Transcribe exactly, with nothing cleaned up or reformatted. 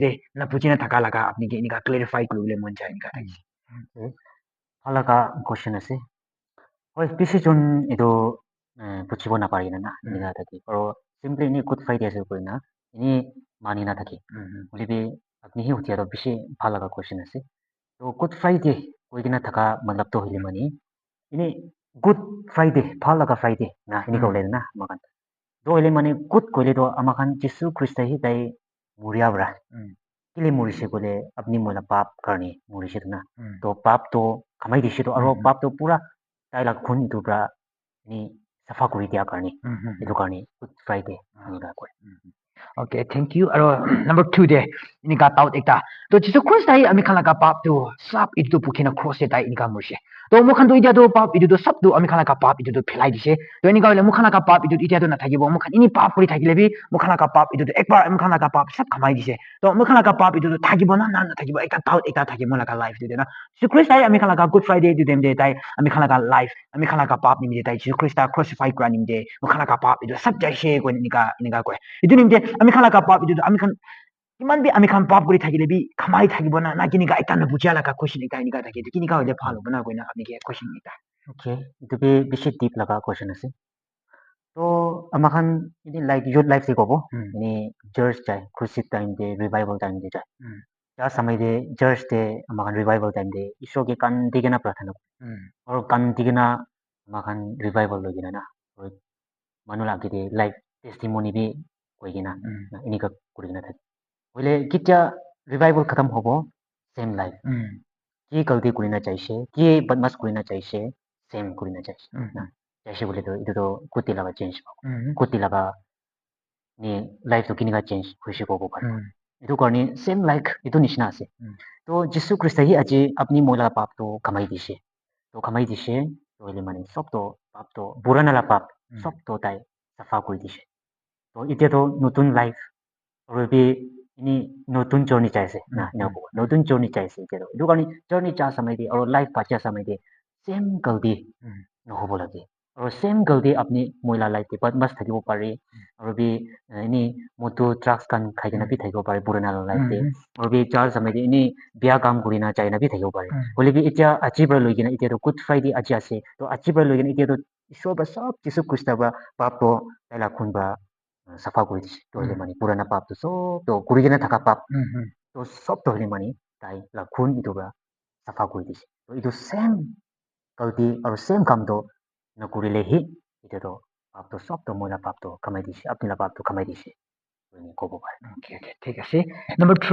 de na buji na thaka laga apni ke enika clarify kuri bole mon jai enika thakise. Bhal laga question ase. Hoi, bishi jon etu, eh, bujibo napari na na, enika thake. Aro simply ini Good Friday ase koi na, ini mani na thake. Hoile bi apni hi hutia toh bishi bhal laga question ase. To Good Friday koi kena thaka matlab toh hoile mani, ini Good Friday, bhal laga Friday na, enika hoile na, ama khan. To hoile mani Good koile toh ama khan Jisu Krista hi tai muria para. Kile murise koile apni moi la pap karne murise tu na. To pap to khamai dise to aro pap to pura tai la khun etu pra ni safa kuri dia karne. Etu karne Good Friday enika koi. Okay, thank you. Aro number two de enika doubt ekta. To Jisu Christ tai ami khan laga pap tu sab etu bukhi na cross te tai enika murise. To moi khan tu itia tu pap etu tu sab tu ami khan laga pap etu tu phelai dise. To enika hoile moi khan laga pap etu tu itia tu nathakibo. Moi khan ini pap kuri thakile bi moi khan laga pap etu tu ekbar moi khan laga pap sab khamai dise. To moi khan laga pap etu tu thakibo na na nathakibo ekta doubt ekta thake moi laga life te na. Jisu Christ tai ami khan laga Good Friday etu time te tai ami khan laga life ami khan laga pap nimite tai Jisu Christ ta crucify kura nimite moi khan laga pap etu sab jaise koi enika enika koi. Etu nimite ami khan laga pap etu tu ami khan kiman bi ami khan pap kuri thakile bi khamai thakibo na na kinika ekta na bujia laga question ekta enika thake etu kinika hoile bhal hobo na koina apni ke question ekta. Okay, etu bi bishi deep laga question ase. To ama khan ini like youth life te kobo ini church jai, crusade time te, revival time te jai. Ja samai te church te ama khan revival time te Ishwar ke kandi kena prarthana kore. Aru kandi kena ama khan revival loi kena na, aru manu la age te life testimony bi koi kena na enika kuri kena thake. Hoile ketia revival khatam hobo, same life. Ki galti kuri na jaise, ki badmas kuri na jaise, same kuri na jaise. Na jaise bole to etu to kuti laga change pabo. Kuti laga ni life to kinika change hoise kobo pare. Etu karne same like etu nishina ase. To Jisu Krista hi aji apni moi la pap to kamai dise. To kamai dise, to hoile mane sob to pap to purana la pap sob to tai safa kuri dise. To etia to notun life aru bi ini notun journey jai ase na, ena kobo. Notun journey jai ase etia to. Etu karne journey ja samai te aru life bacha samai te same galti nohobo lage. Aru same galti apni moi la life te badmas thakibo pare. Aru bi, eh, ini motu drugs khan khai kena bi thakibo pare purana la life te. Aru bi ja samai te ini bia kam kuri na jai na bi thakibo pare. Hoile bi etia aji para loi kena etia to Good Friday aji ase. To aji para loi kena etia to Ishwar para sob Jisu Krista para pap to tai la khun para, uh, safa kuri dise. To hoile mane purana pap to sob to kuri kena thaka pap to sob to hoile mane tai la khun etu para safa kuri dise. To etu same galti aru same kam to nakurile hi etia to pap to sob to moi la pap to kamai dise, apni la pap to kamai dise. Koine kobo pare. Okay, okay, thik ase. Number three.